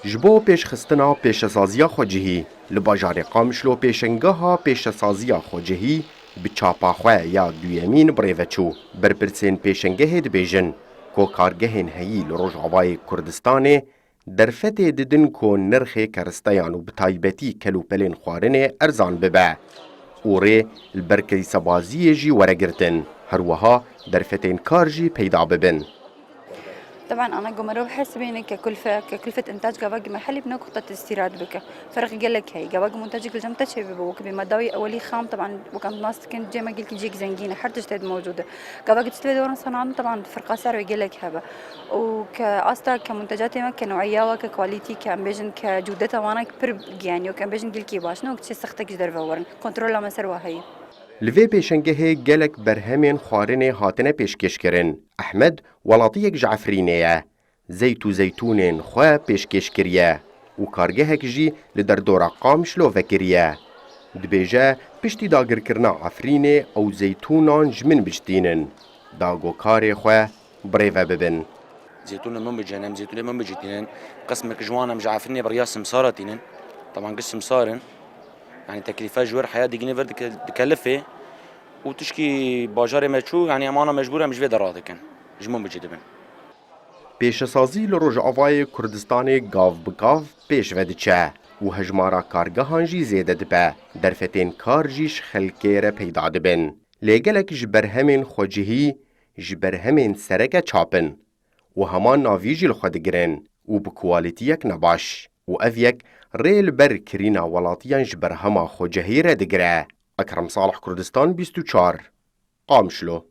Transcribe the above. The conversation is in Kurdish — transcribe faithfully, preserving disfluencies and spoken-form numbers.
Ji bo pêşxistina pêşesaziya xwecihî, li bajarê Qamişlo pêşengeha pêşesaziya xwecihî bi çapa xwe ya duyemîn bi rê ve çû. Berpirsên pêşengehê dibêjin ku kargehên heyî li Rojavayê Kurdistanê derfetê didin ku nirxê keristeyan û bi taybetî kelûpelên xwarinê erzan bibe û rê li ber krîsebaziyê jî were girtin. Her wiha derfetên kar jî peyda bibin. Teban ana ku merov hesibîne ke kulfe, ke kulfet intac gava ki mehellî bi nokta îstîrad bike. Ferq gelek heye. Gava ki muntacik li cem te çê bibe, wek bi madawî ewelî xam, teban wek em nas dikin, cê me gelkî cêk zengîn e, her tişt tê de mewcûd e. Gava ki tişt vê doran sanan, teban firqa ser wê gelek hebe. Û ke asta ke muntecatê me ke new'iya we, ke kwalîtî, ke em bêjin ke cûdeta wana pir giyanî, wek em bêjin gelkî baş ne, wek çê sextek ji derve werin. Kontrola me ser wa heye. Li vê pêşengehê gelek berhemên xwarinê hatine pêşkêşkirin. Ehmed welatiyek ji Efrînê ye. Zeyt û zeytûnên xwe pêşkêş kiriye û kargehek jî li derdora Qamişlo vekiriye. Dibêje, piştî dagirkirina Efrînê ew zeytûnan ji min bicitînin, da ku karê xwe bi rê ve bibin. Zeytûnê min bicînin, em zeytûnê min bicitînin. Qismek ji wan em ji Efrînê bi riya Simsara tînin. Teban giş Simsar in. Yanî teklîfe ji wir heya digînê vir dike-, dikelifê û tişkî bajarê me çû, yanî em ana mecbûr em ji vê de radikin. Ji min bicî dibin. Pêşesazî li Rojavayê Kurdistanê gav bi gav pêş ve diçe û hejmara kargehan jî zêde dibe. Derfetên kar jî ji xelkê re peyda dibin. Lê gelek ji berhemên xwecihî ji berhemên sereke çap in û heman navî jî li xwe digirin û bi kwalîtiyek nebaş. Û ev yek rê li ber kirîna welatiyan ji berhema xwecihî re digire. Ekrem Salih, Kurdistan bîst û çar, Qamişlo.